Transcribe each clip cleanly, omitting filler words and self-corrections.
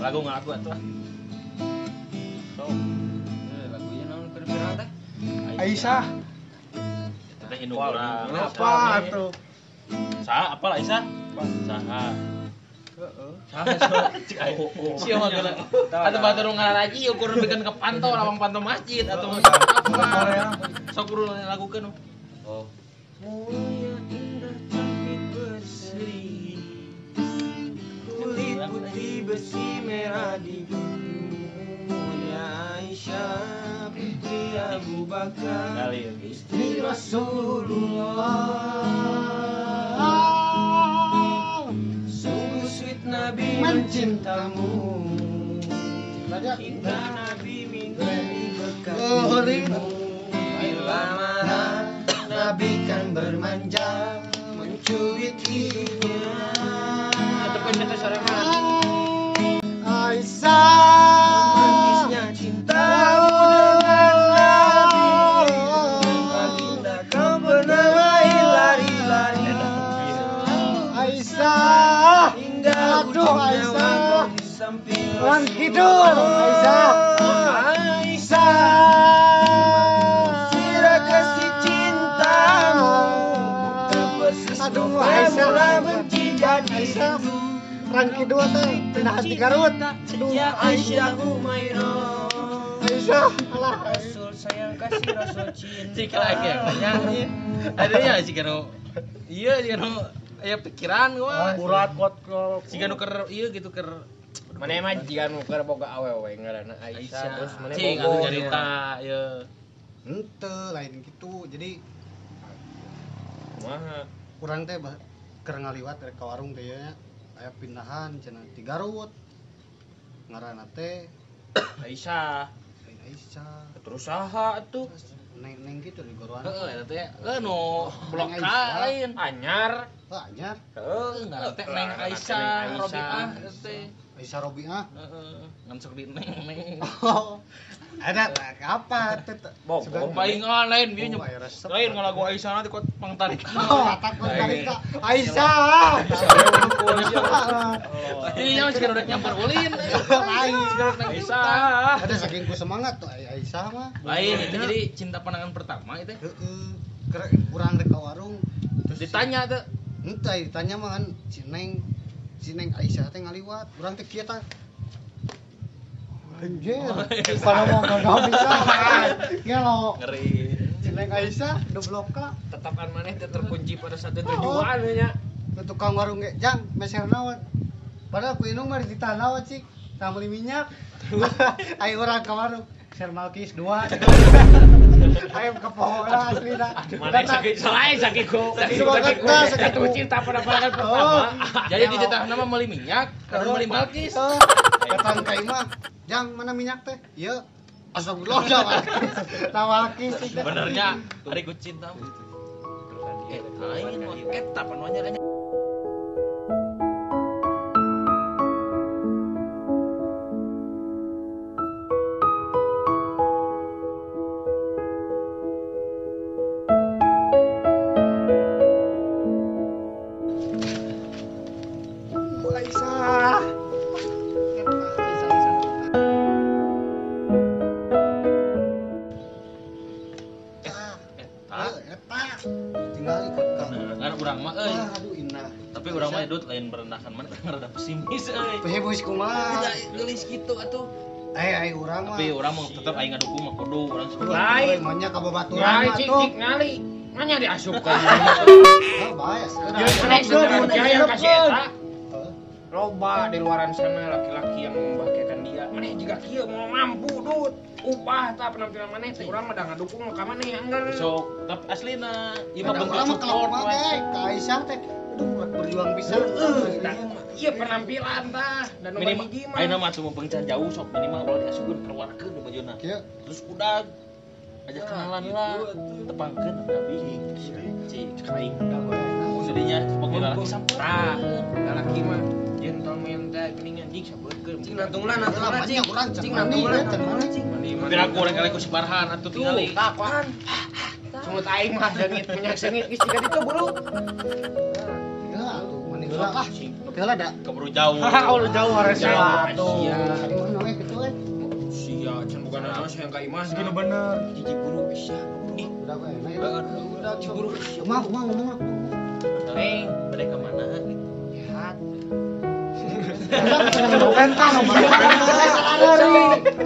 Lagu ngalagu atuh. Sok. Lagunya naon keur viral teh? Aisyah. Eta teh indung urang. Apa atuh? Saha apal Aisyah? Saha? Heeh. Saha sok. Sia mah geuna. Atuh batur ngararaji ukur bikin ke panto lawang panto masjid atuh apa. Sok kudu lagukeun. Oh. Mulia indah cantik berseri, kulit putih besi merah di mulia Aisyah putri Abu Bakar, istri Rasulullah. Sungguh sweet Nabi mencintamu, hingga Nabi minta diberkatimu. Bila marah Nabi kan bermanja mencuit hidungnya. Aisyah, manisnya cintamu dengan Nabi, baginda kau bernama lari-lari. Aisyah, hingga aduh Aisyah, di samping orang kidul Aisyah, Aisyah, sirah kasih cintamu, aduh Aisyah, benci jadi Aisyah. Rangki dua teh pindah di Garut. Aduh Aisyah Humairah. Aisyah, alah Rasul sayang kasih Rasul cinta. Cik lagi ya. Ada ya jika nu iya jika nu aya pikiran gua. Urat kuat jika nu keur ieu gitu keur mana mah jika nu keur boga awewe ngaranna Aisyah terus mana cing atuh nyarita ieu. Henteu lain gitu. Jadi kumaha? Urang teh keur ngaliwat rek ka warung teh nya. Aya pindahan cenah ti Garut. Ngaranna teh Aisyah. Lain Aisyah. Terus saha atuh? Neng-neng gitu di Goruan. Heeh eta teh nu blok K lain. Anyar. Heuh anyar. Heuh ngaran teh Neng Aisyah Robiah teh. Aisyah Robiah. Heeh, ngan sok di neng-neng. Ada apa teh? Bogo. Paling lain bieu lain ngalagu Aisyah nanti kuat pangtarik. Oh, tak pangtarik ka Aisyah. Iya, masih udah nyampar ulin. Lain Aisyah. Ada saking ku semangat tuh Aisyah mah. Lain itu jadi cinta pandangan pertama itu. Heeh. Urang rek ka warung terus ditanya tuh. Henteu ditanya mah kan si Neng Aisyah teh ngaliwat. Urang teh kieu tah. Anjir. Pada mau gak bisa. Ngelo. Ngeri. Si Neng Aisyah dobloka. Tetapan maneh teh terkunci pada satu tujuan nya. Ke tukang warung ge, "Jang, meser naon?" Padahal ku indung mah dititah naon cik, tah meuli minyak. Ayo urang ka warung, ser malkis 2. Ayo ke pohon lah aslina. Mana sakit selain sakit ku. Sakit cinta pada pandangan pertama. Jadi dititah nama meuli minyak, kada meuli malkis. Datang ka imah, "Jang, mana minyak teh?" "Ieu." Astagfirullah, malkis. Sebenarnya ari ku cinta. Lain eta panuanya. Lain merendahkan mana rada pesimis euy. Pesimis kumaha? Geulis kitu atuh. Eh urang mah. Tapi urang mah tetep aing ngadukung mah kudu urang sebagai lain maunya ka babaturan mah atuh. Cik ngali. Nanya diasupkeun. Heuh bae. Jaya kasih eta. Loba di luaran sana laki-laki yang membahagiakan dia. Maneh jiga kieu mau mampu dut. Ubah tah penampilan maneh teh urang mah da ngadukung ka maneh anggar. Sok, tapi aslina ieu mah bentuk support wae ka Aisyah teh. Aduh, berjuang bisa. Iya penampilan tah dan nomor hiji mah. Ayeuna mah cuma pengcan jauh sok minimal ulah diasupkeun keluarkeun bajuna. Terus udah ajak kenalan lah. Tepangkeun tapi cik aing. Jadinya sebagai lalaki sampeun. Tah, lalaki mah gentleman teh geuningan jig sabeutkeun. Cing nantungna cing. Cing nantungna cing. Piraku urang kali ku si Barhan atuh tingali. Tah, kuan. Semut aing mah seungit minyak seungit geus jiga ditu buru. Heula atuh mani heula ah. Heula da. Keburu jauh. Keburu jauh harus tuh. Aduh, we kitu we. Sia, can bukan naon yang ka imah. Segini bener. Jijik buru sia. Ih, udah we. Udah ciburu. Kumaha kumaha ngomong lah. Neng, bade ka mana gitu. Sehat. Pentas,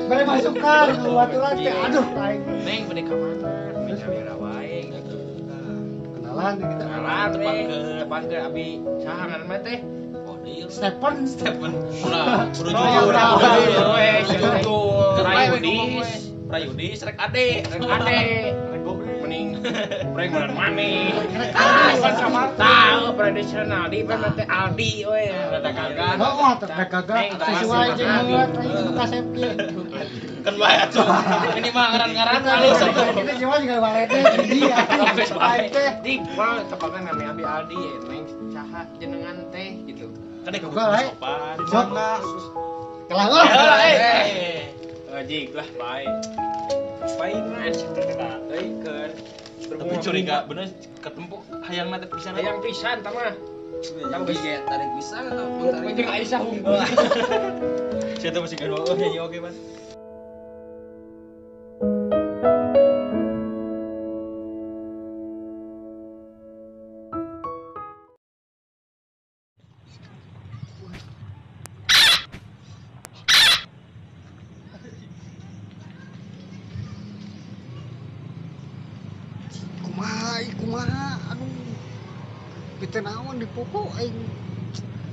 bere masukan, baturan teh. Aduh, aing. Neng bade ka mana? Menyalira wae gitu. Kenalan kita. Kenalan tepangkeun abi saha ngaran mah teh? Oh, deui. Stephen. Ulah, kudu jujur. Jujur. Prayudis, Prayudis rek ade. Rek ade. Mending breng bulan mane. Ah, tahu tradisional di pan teh Aldi we. Rada kagak. Oh, rada kagak. Sesuai jeung banget aing kasep kieu. Kan bae atuh. Ini mah ngaran-ngaran halus atuh. Kita cuma juga bae teh dia. Bae teh. Dik, mah tepakan nami abi Aldi neng saha jenengan teh gitu. Kan kudu sopan. Sok. Kelah lah. Jig lah bae. Paingan teh teuikeun. Tapi curiga bener ketempuk hayangna teh pisan. Hayang pisan tah mah. Tahu geus tarik pisan atau tarik. Jeung Aisyah unggul. Sia teh masih gaduh nyanyi oge, Mas. Kumaha aduh pite naon di pokok aing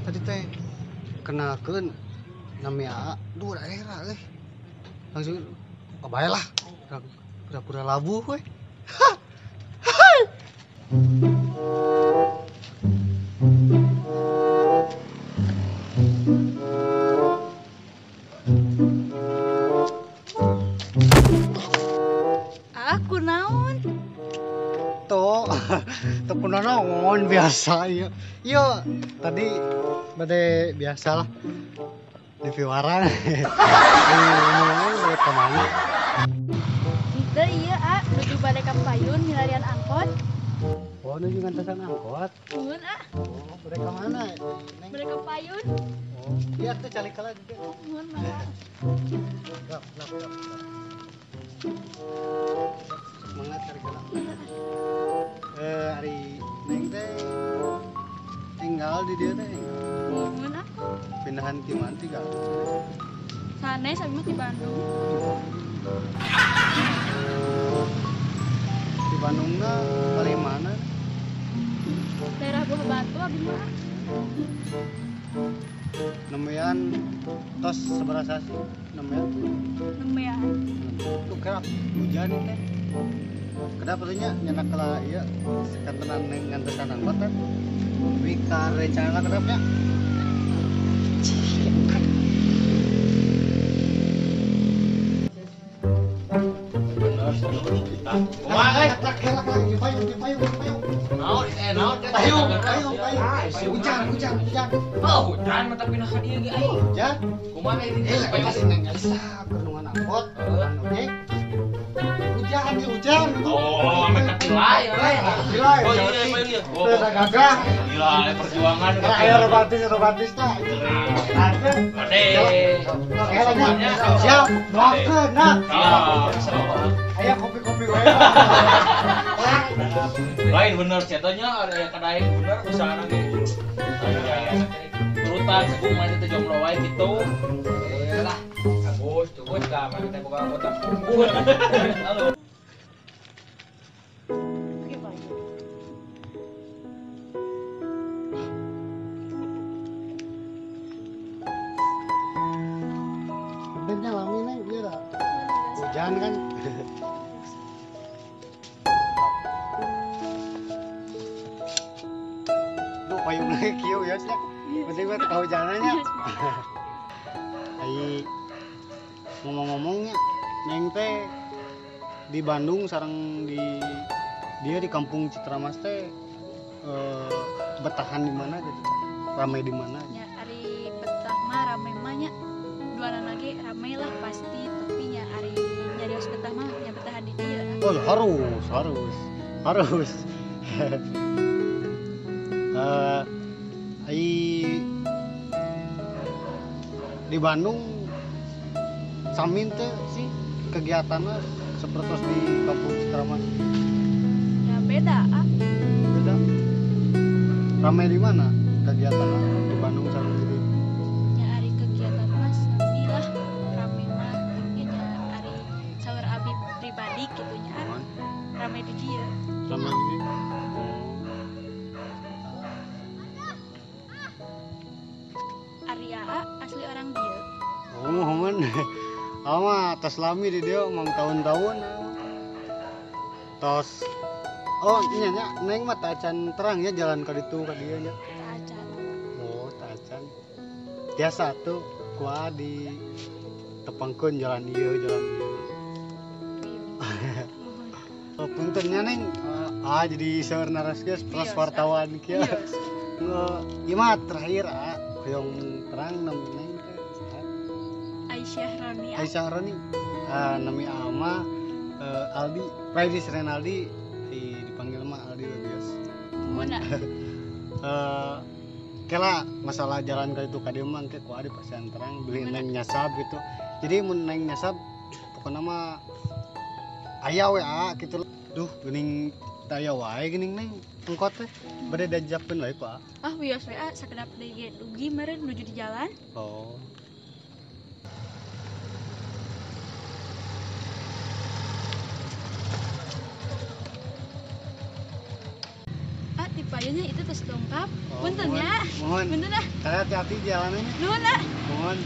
tadi teh kenalkeun nami aa duh daerah euy langsung bae lah pura-pura labuh we. Aku naon tuh naon biasa iya. Iya, tadi bade biasa lah di piwaran. Ngomong bade ka mana? Teu ieu a, nuju bade ka payun milarian angkot. Oh, nuju ngantosan angkot. Nuhun a. Oh, bade ka mana? Bade ka payun. Oh, iya tuh calik kalah juga. Nuhun mah. Lap, lap, lap. Semangat cari kalah. Hari neng teh tinggal di dia teh. Nuhun ah. Pindahan ti mana tinggal? Sanes abi mah di Bandung. Di Bandungna paling mana? Daerah Buah Batu abi mah. Nemean tos sabaraha sasi? Nemean. Nemean. Tuh kerap hujan teh. Kenapa tuh nya nyenak kala iya sekantenan ngantesan angkot kan? Wika rencana kenapa nya? Kumaha euy? Payung, payung, payung. Naon naon payung, payung, payung. Hujan, hujan, hujan. Oh, hujan mah tapi nah ka dieu ge aing. Hujan. Kumaha ini? Pasti neng Elsa keur nungguan angkot, ojek. Hujan, hujan. Oh, ame katilai euy. Katilai. Oh iya, iya. Teu gagah. Gila, perjuangan. Ayo romantis, romantis tah. Ade. Oke, siap. Doakeun nah. Aya kopi-kopi wae. Lain bener cetanya ada yang kadaeng bener usahana ge. Turutan segung mah teh jomblo wae kitu. Lah, Agus, tunggu ka mana teh boga anggota kumpul. Halo. Benernya lami neng, iya dah. Hujan kan. Duh, payung lagi kieu ya sih. Penting mah kehujanannya. Ai ngomong-ngomongnya neng teh di Bandung sareng di dia di kampung Citramas teh betahan di mana gitu, ramai di mana? Ya ari betah mah ramai mah nya duanan lagi ramai lah pasti, tapi nya ari nyarios betah mah nya betahan di dieu. Oh harus harus harus. Ai Di Bandung samin teh sih kegiatannya seperti di kampung Cikaramat. Ya beda ah. Beda. Ramai di mana kegiatan di Bandung sama di Ya ari kegiatan mah sami lah rame mah nya ari saur abi pribadi kitu nya. Rame di dieu. Rame di dieu. Ari aa asli orang dieu. Oh, mohon. Ama tos lami di dieu mang tahun-tahun. Tos. Oh, iya nya neng mah tacan terang ya jalan ka ditu ka dieu nya. Tacan. Oh, tacan. Biasa tuh kuah di tepangkeun jalan ieu, jalan ieu. Oh, punten nya neng. Ah, jadi seueur naraskeun terus wartawan kieu. Ieu mah terakhir ah, hoyong terang nami neng teh saha? Aisyah Roni. Aisyah Roni. Ah, nami ama Aldi, Praidis Renaldi dipanggil mah Aldi biasa. Mana? Kela masalah jalan ka itu ka dieu mah engke ku adi pasian terang beli neng nyasab gitu. Jadi mun neng nyasab pokona mah aya we ah gitu. Duh, geuning taya wae geuning neng engkot teh bade diajakkeun wae ku ah. Ah wios we ah sakedap deui ge dugi meureun nuju di jalan. Oh. Ah tipayunnya itu terus dongkap. Oh, punten ya. Mohon. Punten ah. Hati-hati jalanannya. Nuhun ah. Mohon.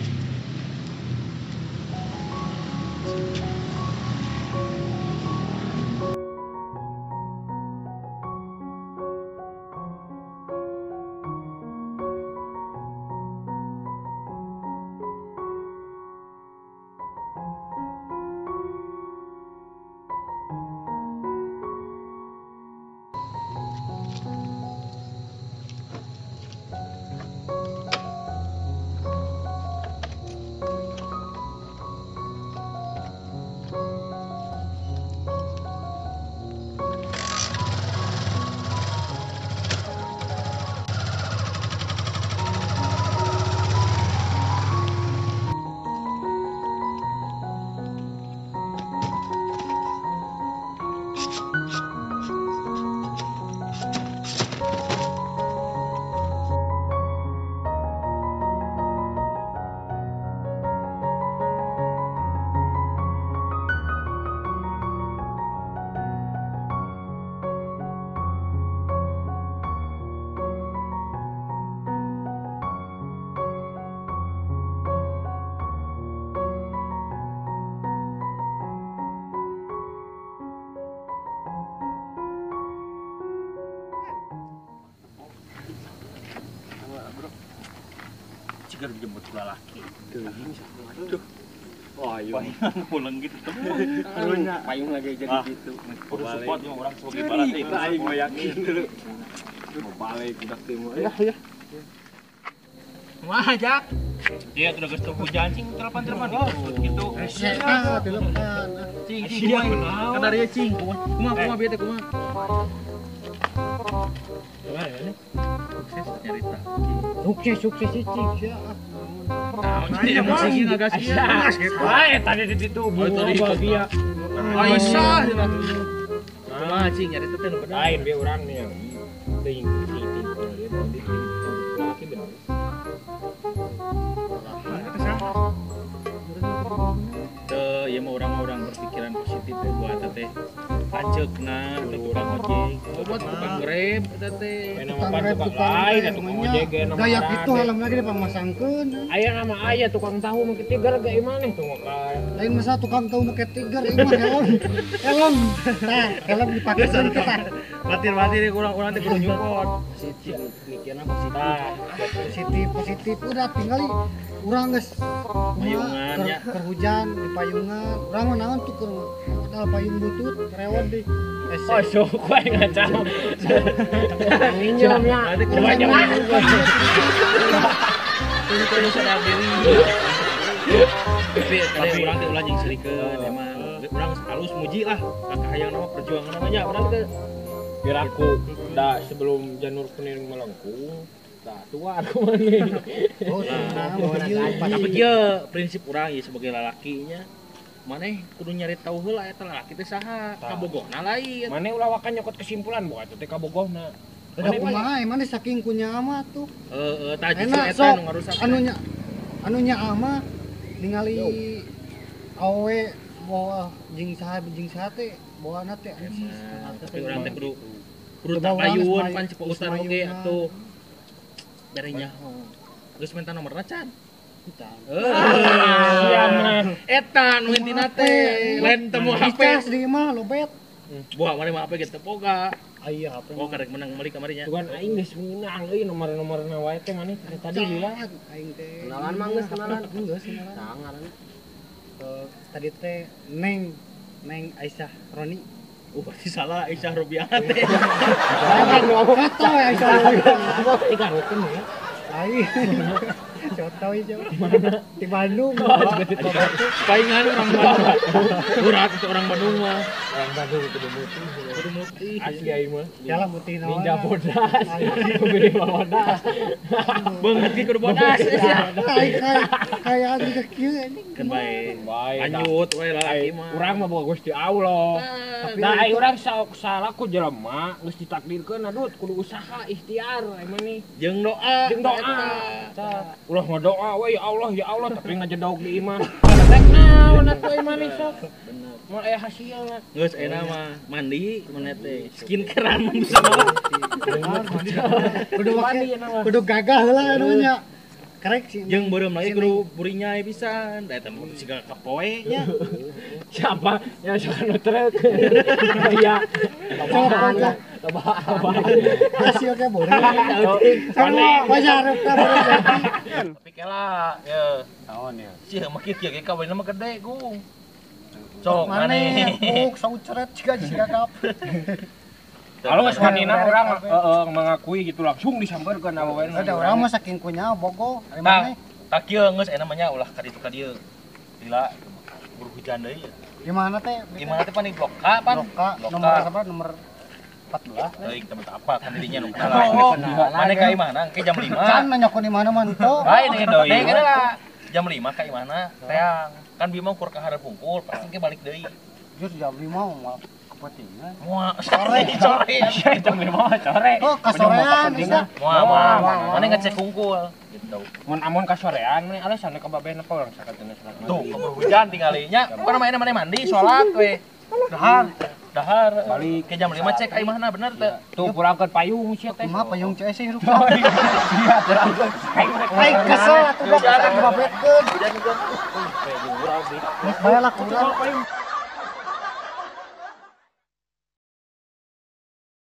Cigar dijemput lalaki. Aduh. Wah, iya. Pulang gitu. Karunya payung lagi jadi gitu. Kudu support mah urang sebagai barat itu. Aing mah yakin dulu. Mau balik budak teh mah. Ya, ya. Wah, Jak. Iya, udah geus hujan cing telepon-telepon gitu. Ah, telepon. Cing, cing, kumaha? Ka dieu cing. Kumaha kumaha bieu teh kumaha? Sukses nyarita. Sukses sukses cing. Naon jadi emosi ngagas ieu. Wah, eta di ditu bahagia. Aisyah cenah. Kumaha cing nyarita teh nu bener. Lain we urang nih. Teuing teuing teuing laki bener. Teu ieu mah urang berpikiran positif teh buat teh lanceukna tukang ojek. Oh, buat tukang Grab eta teh. Tukang Grab tukang lain tukang ojek ge nama. Gaya kitu helm lagi dipamasangkeun. Aya nama aya tukang tahu make tiger ge maneh tuh mah. Lain masa tukang tahu make tiger ieu mah helm. Helm. Tah, helm dipakeun kita. Batir-batir urang-urang teh kudu nyupport. Positif mikirna positif. Positif positif udah tinggali urang geus payungan nya keur hujan di payungan. Urang mah naon tuh keur modal payung butut rewon deui. Oh, sok wae ngacau. Minjem nya. Coba kudu sadar diri. Tapi urang teh ulah jeung serikeun emang. Urang halus muji lah kakahayang nama perjuangan namanya urang teh piraku da sebelum janur kuning melengkung Tah tua aku maneh. Oh, tapi kieu prinsip urang ieu sebagai lalakinya. Maneh kudu nyari tahu heula eta lalaki teh saha, kabogohna lain. Maneh ulah wakan nyokot kesimpulan boga teh kabogohna. Udah kumaha maneh saking kunya ama tuh. Heeh, tah justru eta nu ngarusak. Anu nya ama ningali awe bawa jeung saha teh bawana teh anjing. Tapi urang teh kudu tabayun pan cek Ustaz oge atuh. Dari nyaho. Geus minta nomorna can. Eta nu intina teh lain temu HP. Dicas di imah lobet. Buah maneh mah HP ge teu boga. Aya HP. Oh karek menang meuli kamari nya. Tuhan aing geus meunang euy nomor-nomorna wae teh maneh tadi lila aing teh. Kenalan mah geus kenalan. Geus kenalan. Sangaran. Tadi teh Neng Aisyah Roni. Oh berarti salah Aisyah Robiah teh. Kata Aisyah Robiah. Digarukeun ya. Aing. Cotoy jauh. Di Bandung. Paingan orang Bandung. Berat itu orang Bandung mah. Orang Bandung kudu mutih. Kudu mutih. Asli aing mah. Yalah mutih naon. Ninja bodas. Beli bodas. Beungeut ge kudu bodas. Kayak anu kieu anjing. Keun bae. Lanjut we lalaki mah. Urang mah boga Gusti Allah. Nah, ai urang salaku jelema geus ditakdirkeun aduh kudu usaha ikhtiar ai maneh. Jeung doa. Jeung doa. Ulah ngadoa we ya Allah tapi ngajedog di imah. Rek naon atuh imah nih sok. Bener. Moal aya hasilna. Geus ayeuna mah mandi maneh teh skincarean mah bisa mah. Kudu kudu gagah heula anu nya. Karek sih. Jeung beureum lagi kudu burinyai pisan. Da eta mah siga kapoe nya. Siapa yang suka nu truk? Iya. Loba. Hasil ge beureum. Sama wajar ka beureum. Tapi kela ye. Naon ya? Sia mah kieu ge kawinna mah gede gung. Sok maneh. maneh. Puk sauceret siga kap. Kalau geus wanina urang heeh mengakui gitu langsung disampeurkeun awewena. Ada urang mah saking kunya bogo ari Tah, maneh. tah kieu geus aya namanya ulah ka ditu ka dieu. Lila buru hujan deui. Di mana teh? Di mana teh pan di Blok K pan? Blok K nomor berapa? Nomor 14. Teuing teu apa kan dirinya nu kenal. Maneh ka imahna engke jam 5. Can nanya ku di mana mah henteu. Lain deui. Deui jam 5 ka imahna teang. Kan Bima ukur ka hareup hungkul pasti engke balik deui. Jur jam 5 mah kepentingan. Moal sore sore. Jam 5 sore. Oh, kasorean bisa. Moal moal. Maneh ngecek hungkul gitu. Mun amun kasorean maneh alasan ka babehna pa urang sakatena salat. Tuh, keburu hujan tinggalinya. Pokona mah maneh mandi salat we. Dahar. Dahar balik ke jam 5 cek ka imahna bener teu? Tuh pulangkeun payung sia teh. Kumaha payung cek sih hirup. Iya, pulangkeun. Aing kesel atuh ka babetkeun. Hujan hujan. Geus bae lah kurang.